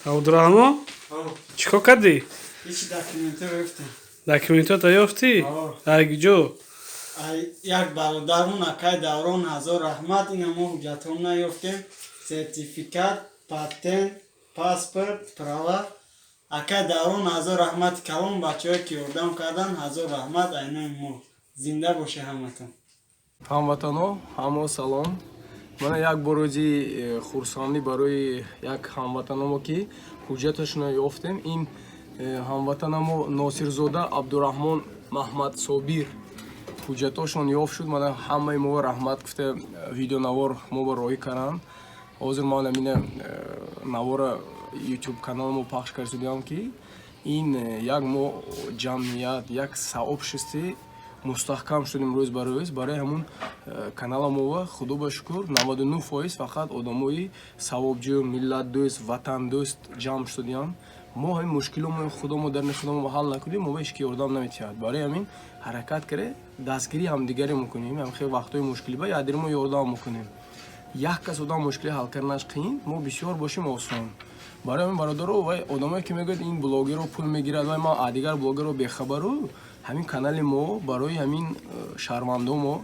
Абдурахмон, чӣ кор кардӣ? Ҳеҷ, документро ёфтем. Документота ёфтӣ? О. Ай ҷо? Ай як бародармон, акай Даврон, ҳазор раҳмат. Ина мо ҳуҷҷатҳо наёфтем: сертификат, патент, паспорт, права. Акай Даврон, ҳазор раҳмати калон. Бачаҳое, ки ёрдам кардан, ҳазор раҳмат. Айнои мо зинда боше ҳаматон. Ҳамватано, ҳамо салом! Мана як бор рӯзи хурсандӣ барои як ҳамватаномо, ки ҳуҷҷаташонро ёфтем. Ин ҳамватанамо Носирзода Абдураҳмон Маҳмадсобир, ҳуҷҷатошон ёфт шуд. Мана ҳамаи мо раҳмат гуфта, видеонавор мо ба роҳӣ карданд. Ҳозир ман амина навора Ютуб каналамо пахш кардам, ки ин як мо ҷамъият, як сообществе мустаҳкам шудем рӯз ба рӯз. Барои ҳамун канала мова, худо ба шукр, 99% фақат одамои савобҷӯ, миллатдӯст, ватандӯст ҷамъ шудиям. Мо ҳамин мушкиломо худомо дарни худамо ҳал накунем, мо ба ҳеч ки ёрдам наметиҳад. Барои ҳамин ҳаракат каре, дастгирии ҳамдигаре мекунем. Ҳам хел вақтҳои мушкилӣ ба якдигари мо ёрдам мекунем. Як кас одам мушкилӣ ҳал карданаш қиин, мо бисёр бошем, осон. Барои ҳамин, бародаро, вай одамое, ки мегӯяд, ин блогерро пул мегирад, вай ман аз дигар блогерро бехабару. Ҳамин канали мо барои ҳамин шаҳрвандо мо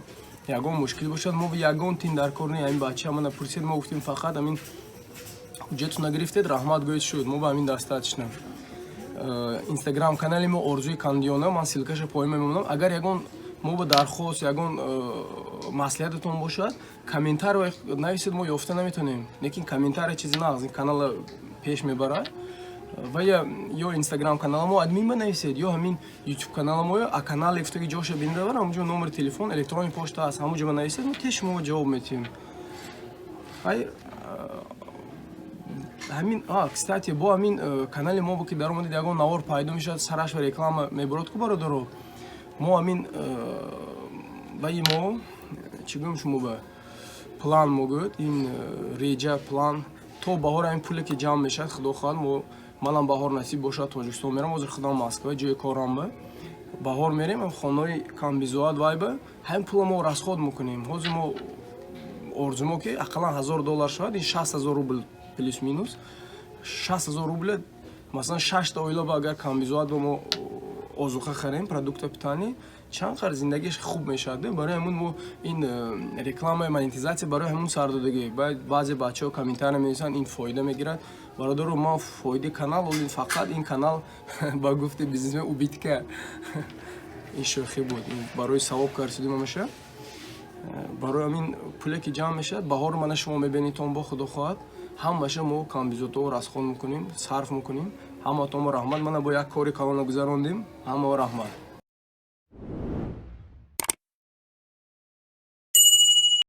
ягон мушкил бошад, мо ягон тин дар кор не. Ҳамин бача мана пурсид, мо гуфтем, фақат ҳамин ҳуҷҷату нагирифтед, раҳмат гӯед, шуд, мо ба ҳамин достаточно. Инстаграм канали мо Орзуи Кандиёна, ман ссылкаша поён мемонам. Агар ягон мо ба дархост, ягон маслиҳататон бошад, комментарий нависед, мо ёфта наметонем, лекин комментария чизи нағз ин канала пеш мебарад. Ва ё Инстаграм канала мо админ ба нависед, ё ҳамин Ютуб канала мо а канале гуфтаги ҷоша бинавар, ҳамуҷо номери телефон, электронный почта аст, ҳамуҷо ба нависед, мо тез шумо ҷавоб метиҳем. Ай ҳамин, кстати, бо ҳамин канали мо ки даромадед, ягон навор пайдо мешавад, сараш ва реклама мебурад ку, бародаро, мо ҳамин ваи мо, чӣ гӯем, шумо ба план мо гӯяд, ин реҷа, план то баҳор ҳамин пуле, ки ҷамъ мешавад, худо хоҳад, мо манам баҳор насиб бошад, Тоҷикистон мерам. Ҳозир худам Москва, ҷои корам ба баҳор мерем, хонаҳои камбизоат, вай ба ҳамин пула мо расход мекунем. Ҳозир мо орзумо, ки ақаллан 1000 доллар шавад, ин 60 000 рубл, плюс минус 60 000 рубля. Масалан, шашта оила ба агар камбизоат ба мо озуқа харем, продукты питания, чанд қадр зиндагиш хуб мешавад. Барои ҳамун мо ин рекламаи монетизатсия барои ҳамун сардодагӣ. Баъзе бачаҳо комментария менависанд, ин фоида мегирад. Бародаро, ман фоидаи канал олин, фақат ин канал, ба гуфти бизнесмен, убытка. Ин шӯхӣ буд, барои савоб карсидима мешавад. Барои ҳамин пуле, ки ҷамъ мешавад, баҳор мана шумо мебинедтон, бо худо хоҳад, ҳамаша мо камбизотҳо расход мекунем, сарф мекунем. Ҳаматонро раҳмат. Мана бо як кори калона гузарондем. Ҳамао раҳмат.